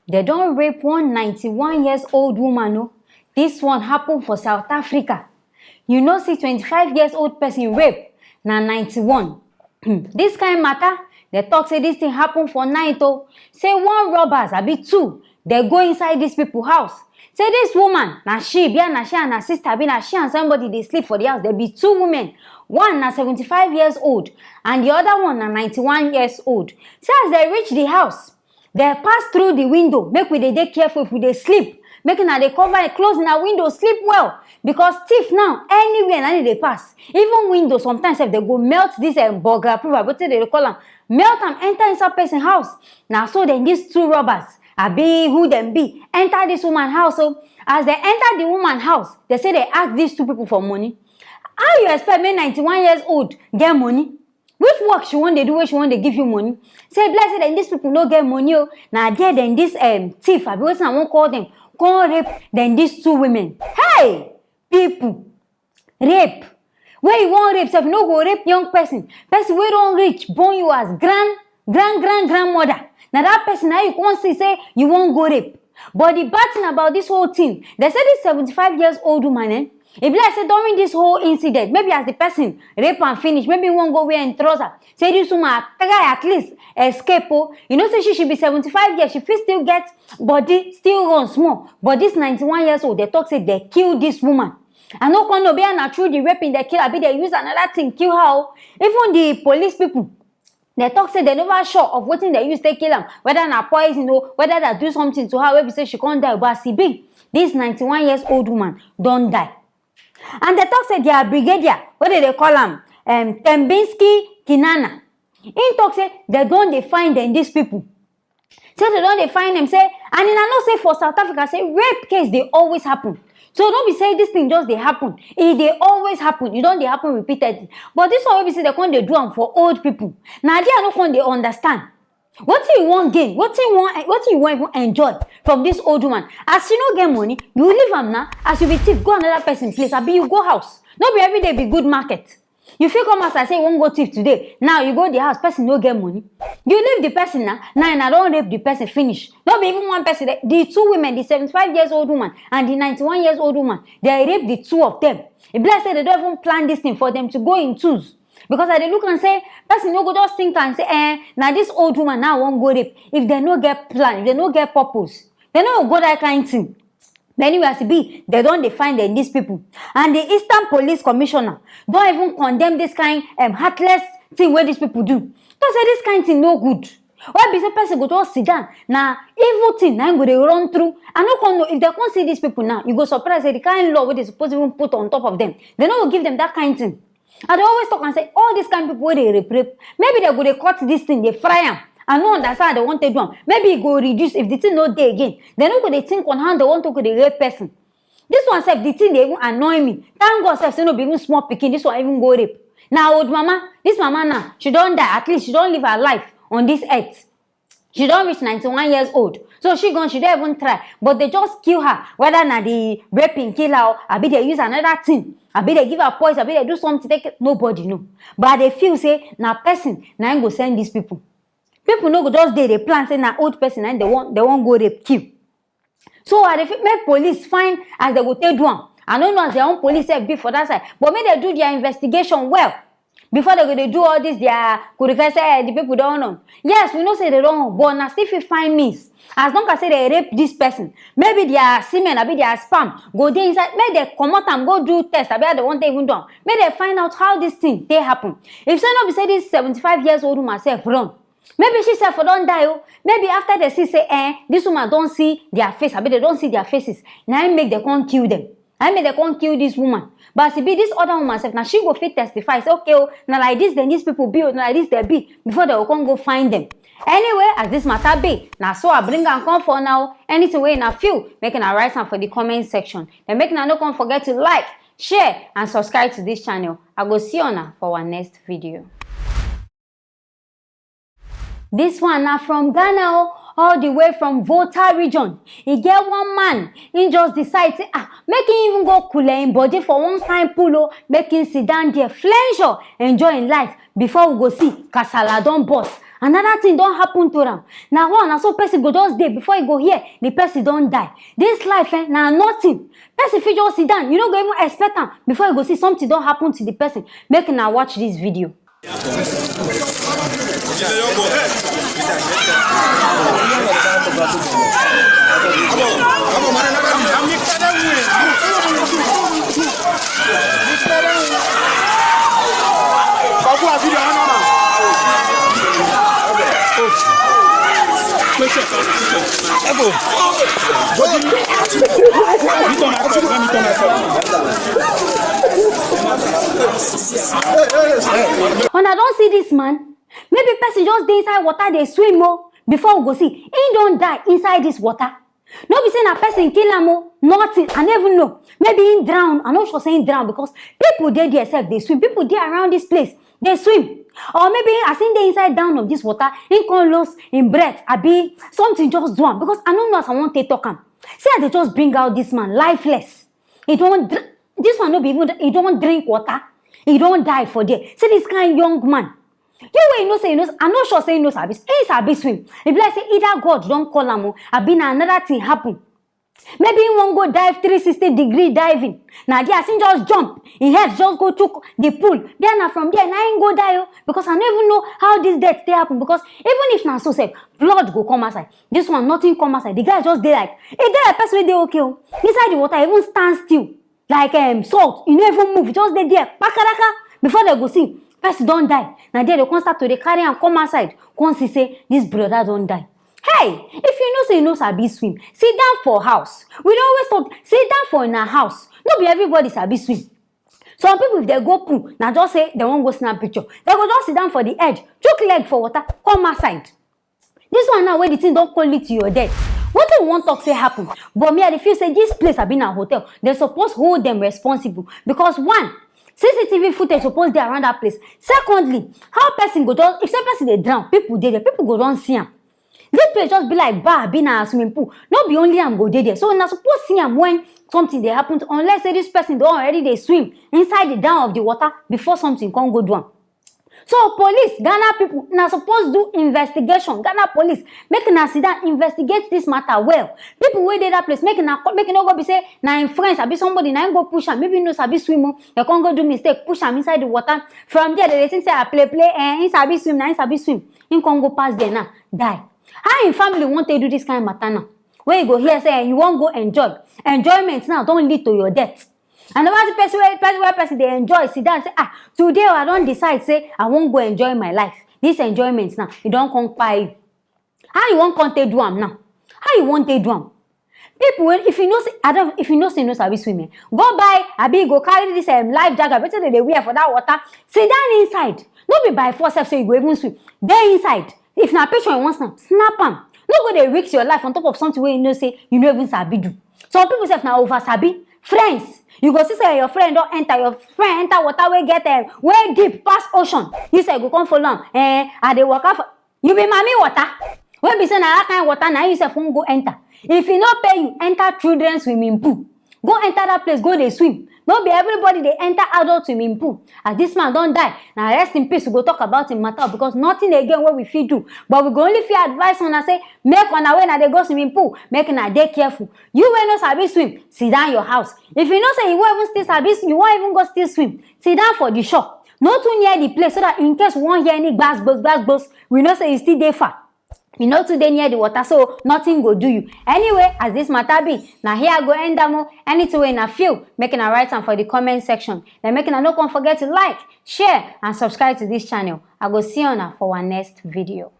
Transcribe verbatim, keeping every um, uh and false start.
Dem don rape one ninety-one years old woman o. This one happen for South Africa. You know, see twenty-five years old person rape, na ninety-one. This kind matter, dem talk say this thing happen for night o. Say one robbers, abi two, dem go inside this people house. Say this woman, na she, bia na she and her sister, abi na she and somebody dey sleep for the house. There be two women. One na seventy-five years old, and the other one na ninety-one years old. Say as dem reach the house, dem pass through the window. Make we dey dey careful if we dey sleep. Make una dey cover and close una window, sleep well, because thief now, anywhere na im dey pass. Even window, sometimes sef dem go melt this, um, burglar proof, abi wetin dem dey call am, melt am enter inside person house. Na so then these two robbers, abi who dem be, enter this woman house o. As dem enter the woman house, dem say dem ask these two people for money. How you expect make ninety-one years old get money? Which work she wan dey do wey she wan dey give you money? Say e be like say dem, these people no get money o. Na there then this, um, thief, abi wetin I wan call dem, come rape then these two women. Hey! People, rape. Wey you wan rape sef, you no go rape young person. Person wey don reach born you as grand, grand, grand, grandmother. Na that person na you come see say you wan go rape. But the bad thing about this whole thing, dem say this seventy-five years old woman, eh, e be like say during this whole incident, maybe as the person rape am finish, maybe e wan go wear im trouser. Say this woman try at least escape o. You know say she, she be seventy-five years, she fit still get body, still run small. But this ninety-one years old, dem talk say dem kill this woman. I no come know, be na through the raping dem kill, abi dem use another thing kill her o. Even the police people, dem talk say dem never sure of wetin dem use take kill am, whether na poison o, whether dem do something to her wey be say she come die. But as e be, this ninety-one years old woman don die. And dem talk say their brigadier, wey dem dey call am, um, Tembinski Kinana, im talk say dem don dey find dem, these people. Say dem don dey find dem, say, and una know say for South Africa, say rape case dey always happen. So no be say this thing just dey happen, e dey always happen, e don dey happen repeatedly. But this one wey be say dem come dey do am for old people, na there I no come dey understand. Wetin you wan gain? Wetin you wan, wetin you wan even enjoy from this old woman? As she no get money, you leave am na. As you be thief, go another person place, abi you go house. No be every day be good market. You fit come outside say you wan go thief today. Now you go the house, person no get money. You leave the person na. Now una don rape the person finish. No be even one person. The, the two women, the seventy-five years old woman and the ninety-one years old woman, dem rape the two of them. E be like say dem don even plan this thing for them to go in twos. Because I dey look am say person no go just think am say, eh, na this old woman now I wan go rape. If dem no get plan, if dem no get purpose, dem no go go that kind thing. But anyway, as e be, dem don dey find dem, these people. And the Eastern Police Commissioner don even condemn this kind, um, heartless thing wey these people do. Talk say this kind thing no good. Why be say person go just sit down? Na evil thing na im go dey run through. I no come know if dem come see these people now, you go surprise say the kind law wey dem suppose even put on top of them, dem no go give them that kind thing. I dey always talk and say all these kind people wey dey rape rape, maybe dem go dey cut this thing, dey fry am. I no understand how dem wan take do am. Maybe e go reduce if the thing no dey again. Dem no go dey think on how dem wan take go dey rape person. This one sef, the thing dey even annoy me. Thank God sef say no be even small pikin this one even go rape. Na old mama, this mama now, she don die. At least she don live her life on this earth. She don reach ninety-one years old. So she gone, she don even try. But dem just kill her. Whether na the raping kill her, or abi dem use another thing, abi dem give her poison, abi dem do something, take, nobody know. But I dey feel say na person na im go send these people. People no go just dey dey plan say na old person na im dem wan, dem wan go rape kill. So I dey feel make police find as dem go take do am. I no know as their own police sef be for that side, but make dem do their investigation well before dem go dey do all this their kurukese, eh, the people don run. Yes, we know say dem don run, but una still fit find means. As long as say dem rape this person, maybe their semen abi their sperm go dey inside. Make dem comot am, go do test, abi how dem wan take even do am. Make dem find out how this thing take happen. If say no be say this seventy-five years old woman sef run, maybe she sef for don die o. Maybe after dem see say, eh, this woman don see their face, abi dem don see their faces, na im make dem come kill them. Na im make dem come kill this woman. But as e be, this other woman sef, na she go fit testify say, okay o, na like this then these people be o, na like this dem be, before dem go come go find them. Anyway, as this matter be, na so I bring am come for now. Anything wey una feel, make una write am for the comment section. Then make una no come forget to like, share, and subscribe to this channel. I go see una for our next video. This one na from Ghana o, all the way from Volta region. E get one man, he just decide say, ah, make him even go cool him body for one kind pool o, make him sit down there, flenjo, enjoy him life. Before we go see, kasala don burst. Another thing don happen to am. Na one, na so person go just dey, before you go hear, the person don die. This life, eh, na nothing. Person fit just sit down, you no go even expect am. Before you go see, something don happen to the person. Make una watch this video. Una don see this man? Maybe person just dey inside water dey swim o. Before we go see, he don die inside this water. No be say na person kill am o, nothing, I no even know. Maybe he drown, I no sure say he drown, because people dey there sef dey swim, people dey around this place dey swim. Or maybe as he dey inside down of this water, he come lose him breath, abi something just do am, because I no know as I wan take talk am. See as they just bring out this man lifeless. He don dr- this one no be even, he don drink water, he don die for there. See this kind young man. You wey you know say you know, I no sure say you know sabi, he sabi swim. E be like say either God don call am o, abi na another thing happen. Maybe he wan go dive three sixty degree diving. Na there as he just jump, him head just go chook the pool. There na from there na him go die o, because I no even know how this death take happen, because even if na so sef, blood go come outside. This one, nothing come outside. The guy just dey like, e dey like person wey dey okay o. Inside the water, even stand still. Like, um, salt, e no even move, e just dey there, pakaraka. Before they go see, person don die. Na there they come start to dey carry am come outside. Come see say this brother don die. Hey, if you know say you no sabi swim, sit down for house. We dey always talk, sit down for una house. No be everybody sabi swim. Some people, if they go pool, na just say they wan go snap picture. They go just sit down for the edge, chook leg for water, come outside. This one now, wey the thing don come lead to your death. Wetin we wan talk say happen? But me, I dey feel say this place abi na hotel. They suppose hold them responsible, because one, C C T V footage suppose dey around that place. Secondly, how person go just, if say person dey drown, people dey there, people go don see am. This place just be like bar, be na swimming pool. No be only am go dey there. So una suppose see am when something dey happen, unless say this person don already dey swim inside the down of the water before something come go do am. So police, Ghana people, na suppose do investigation. Ghana police, make una sit down, investigate this matter well. People wey dey that place, make una co- make e no go be say na im friends abi somebody na im go push am. Maybe no sabi swim o, they come go do mistake, push am inside the water. From there, they dey think say I play play. Eh, he sabi swim, na he sabi swim. He come go pass there now, die. How im family wan take do this kind matter now? Wey you go hear say, eh, you wan go enjoy. Enjoyment now don lead to your death. I never see person wey person wey person dey enjoy, sit down say, ah, today I don decide say I wan go enjoy my life. This enjoyment now, e don come kpai you. How you wan come take do am now? How you wan take do am? People wey, if you know say, I don't, if you know say you no sabi swim, eh, go buy, abi go carry this, um, life jacket, wetin they dey wear for that water. Sit down inside. No be by force sef say you go even swim. Dey inside. If na picture you wan snap, snap am. No go dey risk your life on top of something wey you know say you no even sabi do. Some people sef na over sabi. Friends, you go see say your friend don enter, your friend enter water wey get, um, wey deep pass ocean. You sef go come follow am. Eh, I dey waka for, you be mami water. Wey be say na that kind water na you sef wan go enter. If e no pay you, enter children swimming pool. Go enter that place, go dey swim. No be everybody dey enter adult swimming pool. As this man don die, na rest in peace we go talk about him matter, because nothing again wey we fit do. But we go only fit advise una say, make una wey una dey go swimming pool, make una dey careful. You wey no sabi swim, sit down your house. If you know say you wan even still sabi, you wan even go still swim, sit down for the shore. No too near the place, so that in case we wan hear any gbas gbos, gbas gbos, we know say you still dey far. You no too dey near the water, so nothing go do you. Anyway, as this matter be, na here I go end am o. Anything wey una feel, make una write am for the comment section. Then make una no come forget to like, share, and subscribe to this channel. I go see una for our next video.